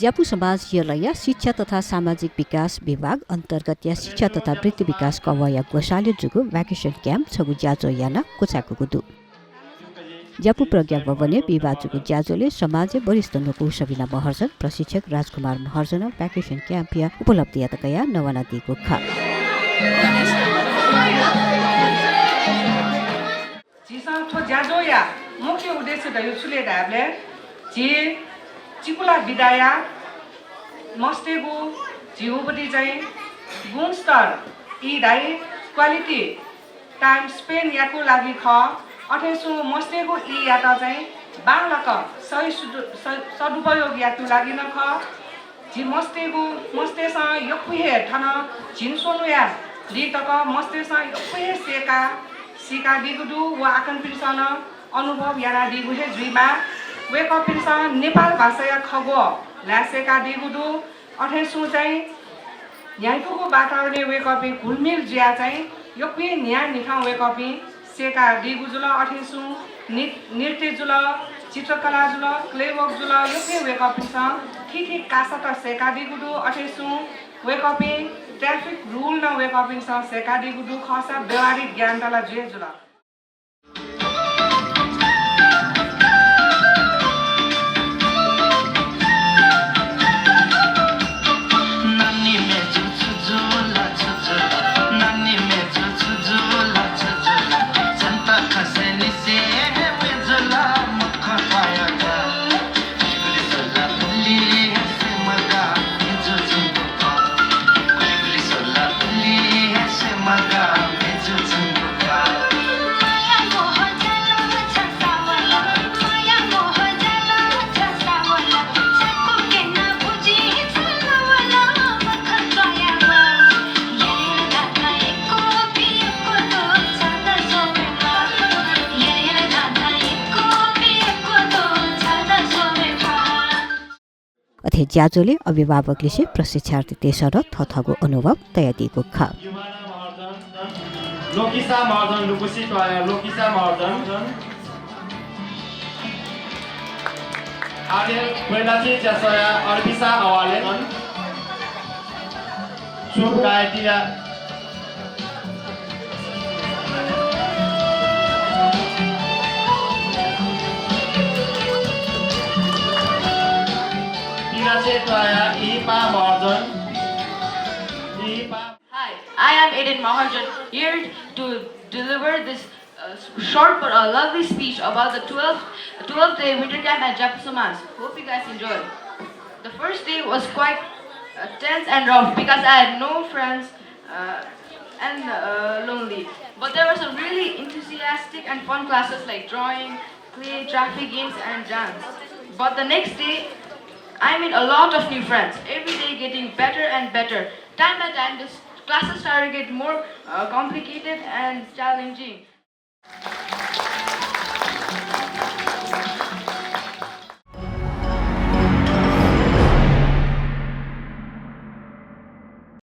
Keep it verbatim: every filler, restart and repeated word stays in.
ज्यापु समाज यलया शिक्षा तथा सामाजिक विकास विभाग अन्तर्गतया शिक्षा तथा वृत्ति विकास कवःया ग्वसालय् जूगु vacation camp छगू ज्याझ्वः यानाः क्वचाय्कूगु दु। ज्यापु प्रज्ञा भवनय् बिहिबाः जूगु ज्याझ्वलय् समाजय् वरिष्ठ न्वकू सबिना महर्जन, प्रशिक्षक राजकुमार महर्जनं vacation camp-या उपलब्धियात कयाः नवानादीगु खः। झीसं थ्व ज्याझ्वःया मुख्य उद्देश्य धयागु छु ले धायेबलय् झी चिकुला विधाया मस्तय्गु झीगुपति चाहिँ गुणस्तर ई धाइ quality time spend यायेगु लागि खः। अथे सुं मस्तय्गु ईयात चाहिँ बांलाक सही सुदु-, स-, सदुपयोग यायेगु लागि नं खः। झी मस्तय्गु, मस्तय्सं यक्व हे थन झिंस्वन्हुया दि तक मस्तय्सं यक्व हे सय्काः सीकादीगु दु व आकनपिन्सं नं अनुभव यानादीगु हे जुइमाः। वय्कःपिन्सं नेपाल भाषाया खँग्वः ल्हाये सय्कादीगु दु। अथे सुं चाहिँ न्ह्याइपुगु वातावरणय् वय्कःपिं घुलमिल जुयाः चाहिँ यक्व हे न्हियान्हिथं वय्कःपिं सय्कादीगु जुल। अथे सुं नृ-, नृत्य जुल, चित्रकला जुल, clay work जुल, यक्व हे वय्कःपिन्सं थीथी कासात सय्कादीगु दु। अथे सुं वय्कःपिं traffic rule नं वय्कःपिन्सं सय्कादीगु दु। खःसा व्यावहारिक ज्ञानत ला जुइ जुल। अथे ज्याझ्वलय् अभिभावकलिसे प्रशिक्षार्थीतय्सं नं थःथःगु अनुभव तयादीगु खः। लोकिसा महर्जन, लुकुसी त्वाःया लोकिसा महर्जन। आर्य बैलाची ज्यासःया अर्पिसा अवाले। सुप गायतिया पिनाछेँ त्वाःया इहिपा महर्जन। इहिपा। Hi, I am Eden Maharjan, here to deliver this, uh, short but a lovely speech about the twelfth, twelfth day winter camp at Japu Samaj. Hope you guys enjoy. The first day was quite, uh, tense and rough because I had no friends, uh, and, uh, lonely. But there were some really enthusiastic and fun classes like drawing, clay, traffic games, and dance. But the next day, I made a lot of new friends, every day getting better and better. Time by time, the s-, classes started to get more, uh, complicated and challenging.